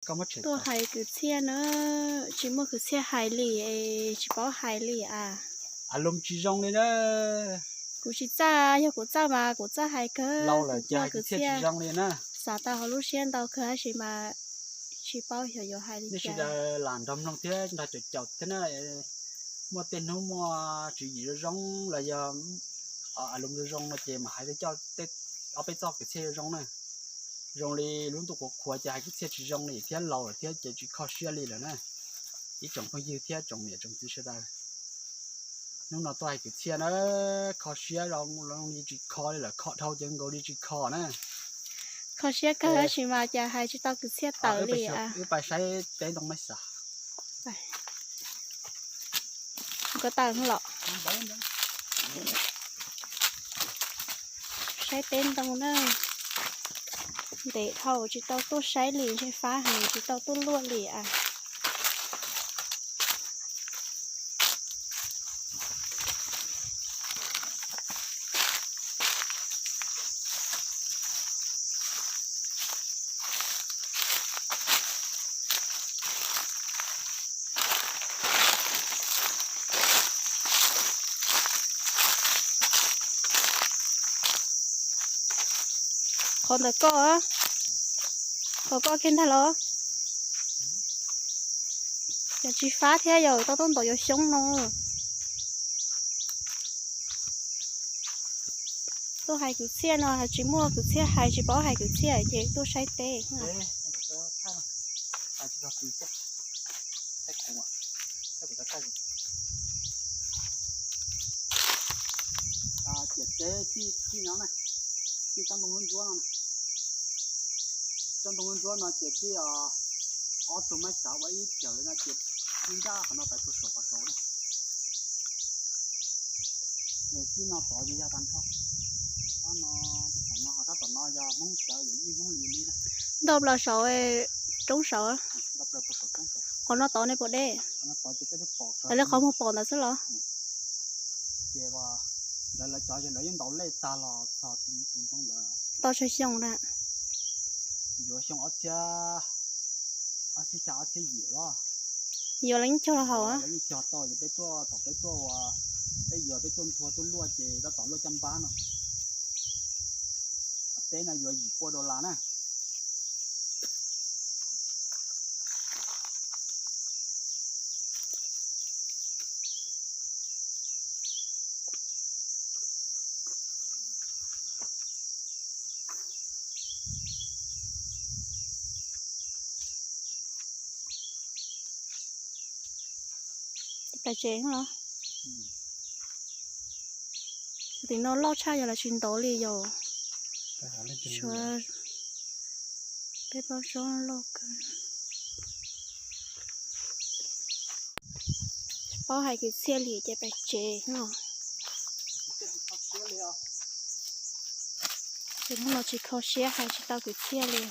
Tuaj hais kwv txhiaj na, tsis muaj kwv txhiaj hais li, tsis paub hais li a. Lus tsis zoo li na. Kuv tsis txawj, yog kuv txawj mas kuv txawj hais kawg. Laus lawm ces hais kwv txhiaj tsis zoo li na. Xav tau hauv lub siab ntau kawg tab sis mas tsis paub xyov yuav hais li cas. Nej sawv daws lam nrog mloog thiab nrog caum caum thiab na. Muaj tej hnub muaj tswv yim zoo zoo los yog lus zoo zoo no ces mam hais coj ob peb txoj kwv txhiaj zoo zoo na. Zoo li lub ntuj qhuav qhuav ces hais kwv txhiaj tsis zoo li thiab, laus lawm thiab ces tsis kho siab li lawm na. Ib tsoom phooj ywg thiab tsoom niam tsoom txiv sawv daws, hnub no tuaj hais kwv txhiaj na, kho siab zoo li tsis kho li lawm, kho dhau ces nkaus li tsis kho na. Kho siab kawg tab sis mas cas hais tsis tau kwv txhiaj tawm li. Wb pais saib teb ntoo maiv xav. Ko taw los saib teb ntoo na. Ntev dhau tsis tau tuaj saib li, ntshe fab heev tsis tau tuaj luaj li a. Qhov ntawm koj, qhov koj kiag ntag los? Yog tsis fab thiab yog tau tuaj ntaus yuav xyoob no. Tuaj hais kwv txhiaj no tsis muaj kwv txhiaj hais, tsis paub hais kwv txhiaj ces tuaj saib teb. Ciam teb tij no na, tij tsob ntoo ntsuab no, tsob ntoo ntsuab no ces tij ob tug maiv xav ua ib phaum li no ces tij ncaj qhov no pais puag saum qhov saud na. Tij no tod ces yog tag nrho. Tom no, tom no yog Hmoob cawv yawm yij Hmoob li li na. Ntau plaws saud, roob saud. Qhov no tod nej puas deb? Li qhov muag pom ntawd xwb los? Ces ntawd lawv cov ces lawv yeej ntaus lej tag los txog tus ntoo ntawd. Tau tsawg xyoo na? Yuav xyoo ob txhiab, ob txhiab xya ob txhiab yim los. Yuav lawv yeej cog los haus. Lawv yeej cog tau ces peb tuaj, thaum peb tuaj ua, peb yuav peb tuaj nthua tuaj luaj ces tab tom luaj caj npab no. Teb no yuav yim pua dollar na. Pais tsev los? Tim no loj tshaj yog lawv tsis ntov li yog. Peb plaub tsob loj kawg. Paub hais kwv txhiaj li ces pais tsev no. Ces hnub no tsis kho siab hais tsis tau kwv txhiaj li.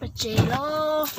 Pais tsev los.